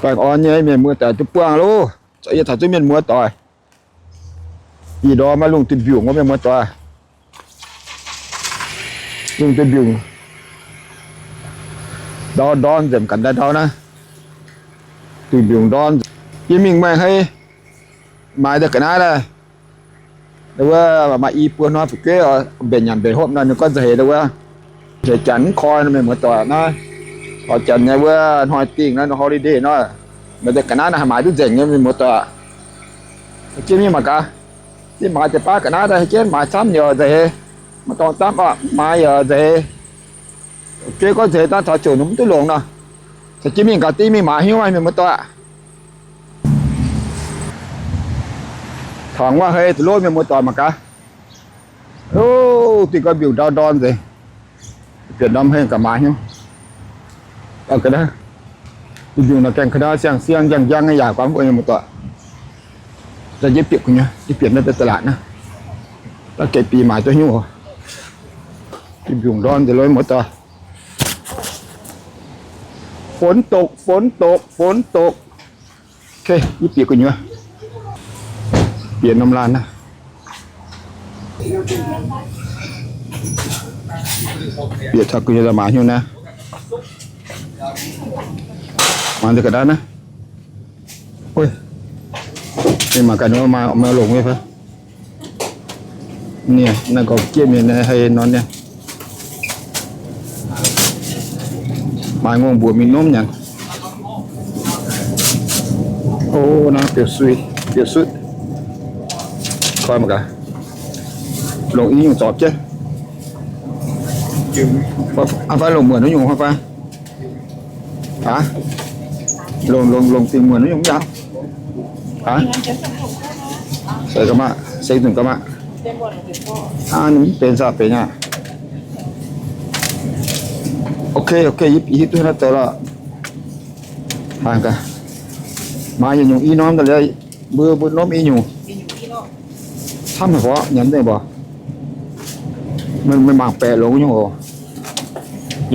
Baengh orn nyei mienh muoz-doic duqv buangh loh. Yie taux zuqc mienh muoz-doic. Ih ndorm maiv lungh duih mbiungc wuov mienh muoz-doic. Lungh duih mbiungc ndau ndorn nzengc ga'ndau ndau naaiv. Duih mbiungc ndorn. Yie mingh maaih hei maaiz daaih ga'naaiv daaih. Wuov maaih i buo hnoi fu'jueiv mbenc nyanc mbenc hopv nor, ninh gorngv nza'heix wuov, nza'heix janx mv koi nor mienh muoz-doic naaiv. Oix janx nyei wuov hnoi dingh naaiv holiday nor, maaih deix ga'naaiv naaiv haih maaiz duqv nzengc nyei mienh muoz-doic. Jiex mingh mangc gaax, jiex maaiz deix baav ga'naaiv daaih, jiex maaiz camv yaac nza'heix, maiv dorngx camv oc, maaiz yaac nza'heix. Fu'jueiv gorngv nza'heix daaih taux ziouc mv duqv longx nor. Caux jienv mingh gaax dingh mingh maaiz hnyouv mienh muoz-doic. Taux wuov hei duqv lov mienh muoz-doic mangc gaax. Ov, dingh gau mbiungc ndau ndorn nzengc. Bieqc ndorm hei gaax maaiz hnyouv. Mbiungc nor gaengh ka'ndau siang-siang njang-njang nyei yaac guangc mbuo mienh muoz-doic. Daaih yie bieqc gu'nyuoz, yie bieqc naaiv daaih da'laatc naaiv. Daaih gec biix maaiz duqv hnyouv oc. Dingh mbiungc ndorn nzengc lov mienh muoz-doic. ฝนตก ฝนตก ฝนตก. Ok, yie bieqc gu'nyuoz. Bieqc norm laanh naaiv. Bieqc taux gu'nyuoz daaih maaiz hnyouv naaiv. Maaiz daaih ga'naaiv naaiv. Ov, mingh mangc gaax ninh mbuo maaih longc nyei fai. Ninh naaiv gorngv jieqv mienh hei nor niaa. Maaih ngongh mbuoqc mingh norm nyanc. Ov, naaiv biux sui, biux sutv. Koi mangc gaax. Longc i nyungc zorpc jienv. Aa fai longc muonc wuov nyungc fai fai? Aa, longc, longc, longc dingh muonc wuov nyungc mv yaac. Aa, se ga'maah, se nzunc ga'maah. Aa, ninh mv benx saah benx aqv. Ok, ok, yie hiuv duqv naaiv zoux lorqc. Maaiz yietc nyungc i norm daaih liuz, mbuo, mbuo norm i nyungc. Camv haic mborqv nyanc deix mborqv. Meih mangc baeqc longx nyungc oc.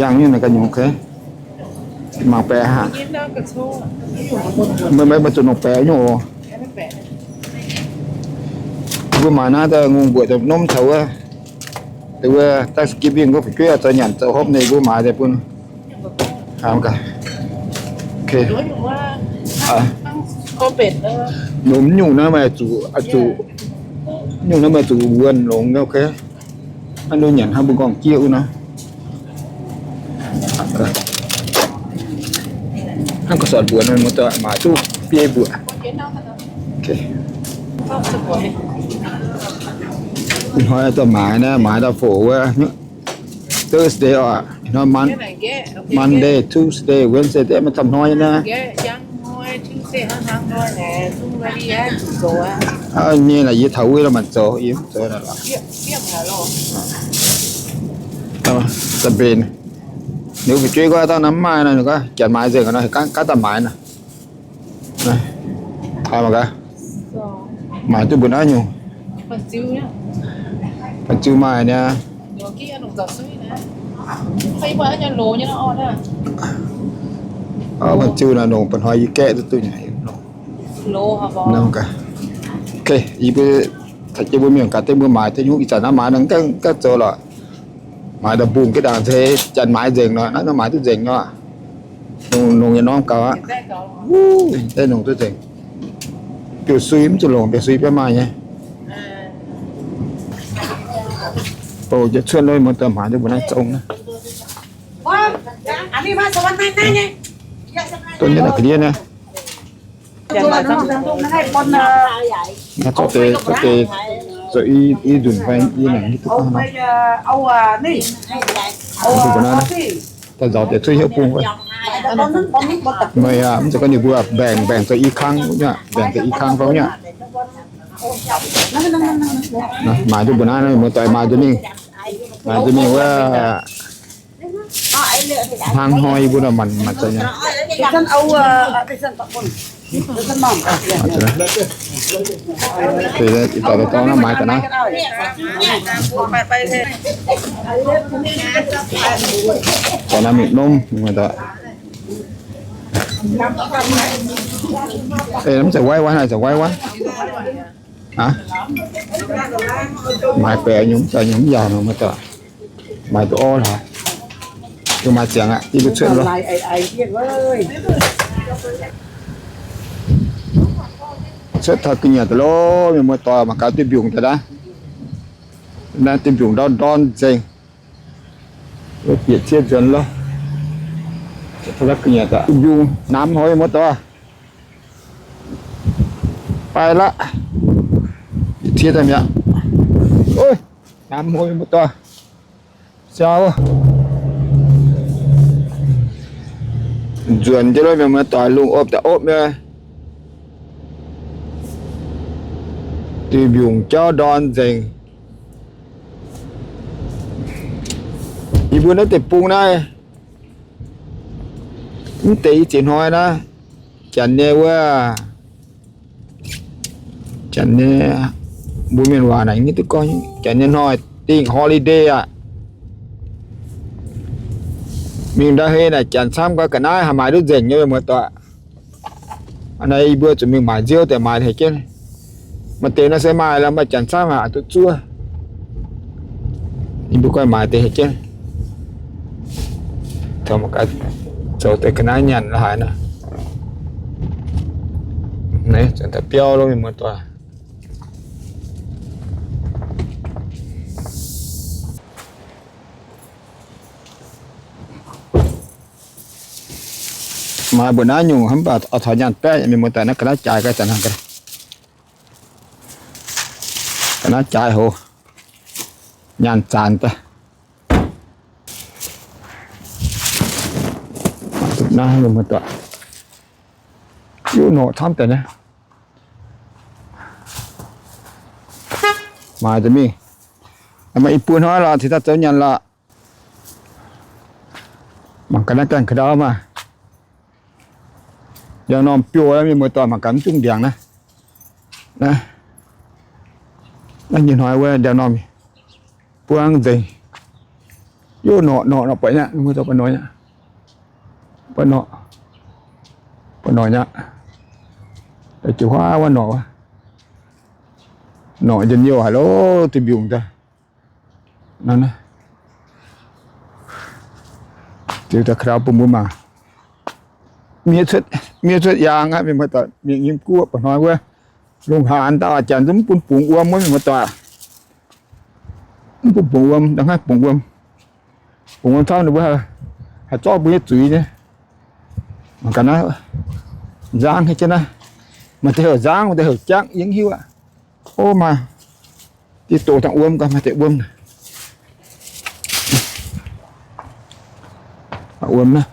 Yangh nyungc naaic ganh nyungc, ok. Mangc baeqc haic. Meih, meih, meih zuqc longc baeqc nyungc oc. Mbuo maaiz naaiv daaih ngongh mbuoqc daaih norm taux wuov, wuov Thanksgiving wuov fu'jueiv zoux nyanc zoux hopv ninh mbuo maaiz daaih bun. Ok. Nyungc, nyungc naaiv meih zuqc, zuqc, nyungc naaiv meih zuqc wuonh longx, ok. Hnangv nduov nyanc hnangv mbuo nqorngv jieqv wuov nor. Hnangv ga'sortv mbuoqc nor, muoz-doic, maaiz duqv biei mbuoqc. Ok. Ih hnoi daaih maaiz naaiv, maaiz daaih foc wuov. Thursday oc, ih hnoi Mon-, Monday, Tuesday, Wednesday, maiv camv hnoi naaiv. Nyei naaic yie taux wuov lorqc, mangc zoux yie mv zoux naaic lorqc. Da'mbenc, ninh mbuo fu'jueiv gorngv dangh naaiv mv maaih nor, ninh gorngv janx maaiz nzengc nor, gaav daaih maaiz nor. Taux mangc gaax, maaiz duqv mbuo naaiv nyungc. Banh ziu maaih niaa. Banh ziu naaic longc banh hnoi yie gaeqv duqv duqv nyei. Ok, yie mbuo caux jienv mbuo mienh gaax deix mbuo maaiz deix nyungc ih zanc naaiv maaiz nor ganh zoux lorqc. Maaiz daaih mbungh jienv ndaangc se janx maaiz nzengc nor, naaiv nor maaiz duqv nzengc nor. Longc, longc yietc norm gaux aqv. Deix longc duqv nzengc. Biouv-sui mv zuqc longc, biouv-sui biauv maaih nyei. Bouh jienv cuotv lorqc, muoz-doic, maaiz duqv mbuo naaiv zong naaiv. Dongh nyei naaic ga'ndiev naaiv. Naaiv zorqv deix, zorqv deix zoux i, i nzunc fai i nyanc hiuv duqv gorngv nor. Daaih nzaaux deix cuotv hnyouv bung fai. Meih aac, mv zeiz gorngv ninh mbuo mbaengc, mbaengc zoux i kang wuov nyei, mbaengc zoux i kang fai wuov nyei. Maaiz duqv mbuo naaiv, muoz-doic, maaiz duqv mingh, maaiz duqv mingh wuov. Hnangv hnoi yie mbuo nor manc, manc zoux nyei. Ih zanc naaiv maaiz ga'naaiv. Ga'naaiv mingh nomv, muoz-doic. Ê, mv zeiz waiv wuov, naaiv zeiz waiv wuov. Aa, maaih baeqc nyungc, baeqc nyungc mv yaac nor, maiv doic. Maaih duqv orv lorqc. Yie maaih ziangx aqv, yie mbuo cuotv loh. Cuotv taux ga'nyiec daaih loh, mienh muoz-doic, mangc gaax duih mbiungc daaih naaiv. Naaiv duih mbiungc ndorn ndorn nzengc. Bieqc ciev nzuonx loh. Cuotv taux ga'nyiec daaih, duih mbiungc namx haic, mienh muoz-doic. Bai laqv. Ciev daaih mi'aqv. Oi, namx haic, mienh muoz-doic. Siau. Nzuonx jienv loh, mienh muoz-doic, lungh opv daaih opv nyei. Duih mbiungc jauv ndorn nzengc. Yie mbuo naaiv deic-bung naaiv, mv deix i ziex hnoi naaiv, janx nyei wuov, janx nyei, mbuo mienh waac naaic nyei duqv gorngv janx nyei hnoi dingh holiday aqv. Mingh ndau hei naaic janx camv gau ga'naaiv haih maaiz duqv nzengc nyei, mienh muoz-doic. Aa, naaiv yie mbuo zuqc mingh maaiz nziouv deix maaiz haic jienv. Maaih deix naaiv se maaih lorqc, maaih janx camv haic duqv zuov. Yie mbuo goiv maaiz deix haic jienv. Taux mangc gaax, zoux deix ga'naaiv nyanc la'haaix nor. Naaiv zanc daaih biauv loh, mienh muoz-doic. Maaih mbuo naaiv nyungc hnangv, mv baac oix taux nyaanh baeqv, mienh muoz-doic, naaiv ga'naaiv jaaix gaax zanc hnangv, ga'naaiv jaaix hoc, nyaanh zanc daaih. Naaiv mienh muoz-doic, yie norqc camv deix naaiv. Maaiz deix mingh, maaih i buo hnoi lorqc, cingx daaih zoux nyanc lorqc. Mangc gaax naaiv ganh ka'ndau maah. Ndiangx-normh biouv, mienh muoz-doic, mangc gaax mv zungh ndiangx naaiv. Naaiv, naaiv nyei hnoi wuov ndiangx-normh buangv nzengc. Yie norqc, norqc, norqc buatc nyei aqv, mienh muoz-doic, buatc norqc nyei aqv. Buatc norqc, buatc norqc nyei aqv. Jiu huaav wuov norqc wuov. Norqc njien-youh haic loh, duih mbiungc daaih. Naaiv, ziux daaih ka'ndau bun mbuo mangc. Miev cuotv, miev cuotv yaang aqv, mienh muoz-doic, mingh nyim guoqv ba'hnoi wuov. Lungh haanz dauh janx zungv mv bun bungx wuom wuov, mienh muoz-doic. Mv bun bungx wuom, nda'hngaaiv bungx wuom. Bungx wuom tauv ninh mbuo haih zorqv mbuo nyei zuiz nyei. Mangc gaax naaiv, nzangv haic jienv naaiv. Maaih deix heuc nzangv, maaih deix heuc jangv, yie mv hiuv aqv. O, maaih diqc doqc dangh wuom gaax, maaih deix wuom. Wuom naaiv.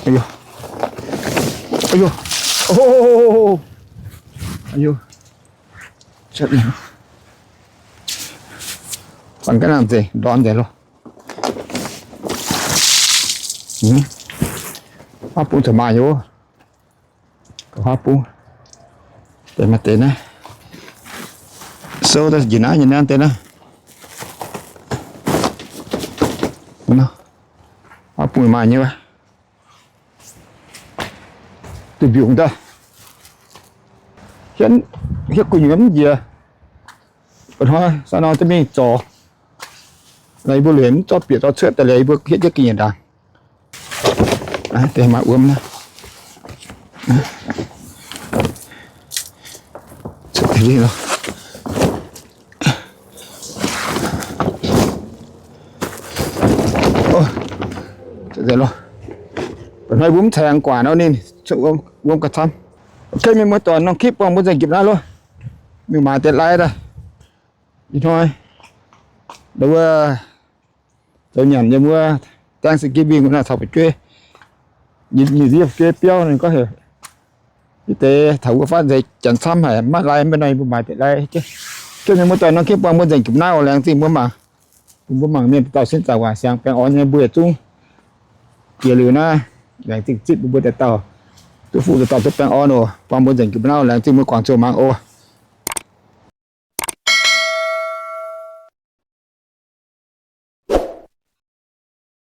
Aa, aa, fangx ga'naaiv nzengc, ndorn nzengc loh. Huaav bung caux maaih nyei. Huaav bung deix maaih deix naaiv. Sou daaih njiec naaiv nyei naaiv deix naaiv. Huaav bung maaih nyei wuov. Duih mbiungc daaih. Hietv, hietv gu'nyuoz mv njiec. Ba'hnoi sa nor duqv mingh zorc. Naaiv yie mbuo lueic mv zorqv bieqc dorh cuotv daaih liuz yie mbuo hietv jienv ga'nyiec ndaangc. Deix maaih wuom naaiv. Ba'hnoi mbuo mv caengx guaax nor ninh wuom gauh camv. Ok, mienh muoz-doic, norm clip buangh mbuo nzengc jipv naaiv loh. Mingh maaiz deix lai daaih. Ih hnoi ndau wuov zoux nyanc yiem wuov Thanksgiving naaiv caux fu'jueiv, nyic nyic ziepc fu'jueiv biauv ninh gorngv heuc, yie deix taux wuov fatv nzengc janx camv haic, maiv lai maiv nor, yie mbuo maaiz deix lai. Jienv mienh muoz-doic, norm clip buangh mbuo nzengc jipv naaiv oc. Laengz zingh mbuo mangc, bun mbuo mangc mienh dauh dauh sin zaangc waac siangx baengh orn nyei, mbuo yietc zungv jiex liuz naaiv, laengz zingh zipv bun mbuo dauh dauh, duqv fuqv dauh dauh duqv baengh orn oc. Buangh mbuo nzengc jipv naaiv, laengz zingh mbuo guangc ziouc mangc oc.